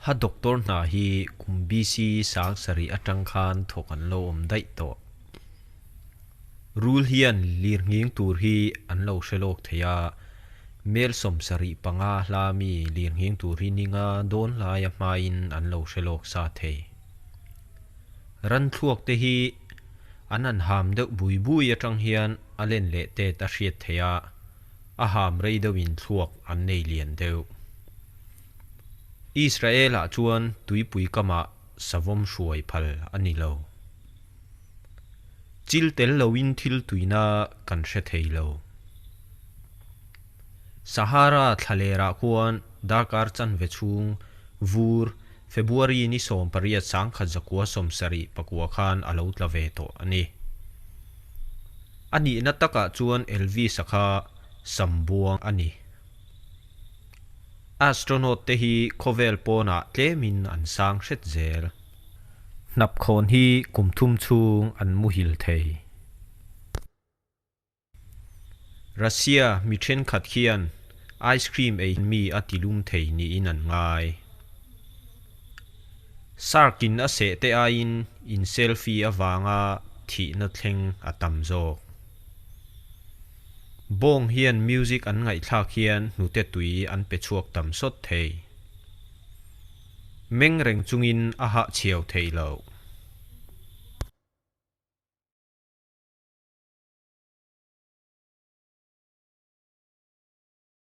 Ha doctor hna hi kum BC 7000 atang khan thawk an lo awm daih tawh. Rul hian lirnghing tur hi an lo hre lawk thei a, mel 75 hla mi lirnghing tur hi ninga dawn laia hmain an lo hre lawk sa thei. Ran thluak te hi an han ham deuh bui bui atang hian a len leh tet a hriat theih a, a ham rei deuhin thluak an nei lian deuh. Israel-ah chuan tuipui kamah savawm hruai phal a ni lo. Chil tel loin thil tuina kan hre thei lo. Sahara thlalerah khuan darkar chanve chhung vur February ni 18 1974 khan a lo tla ve tawh a ni. A nihna takah chuan Elvis-a kha sambuang a ni. Astronaut te hi khawvel pawnah tlemin an sang hret zel. Hnapkhawn hi kum thum chhung an muhil thei. Russia mi thenkhat khian ice cream ei mi a tilum thei niin an ngai. Shark in a seh te aiin in selfie avanga thihna thleng a tam zawk. Bawng hian music an ngaihthlak hian hnute tui an pe chhuak tam sawt thei. Meng reng chungin a hah chhiau thei lo.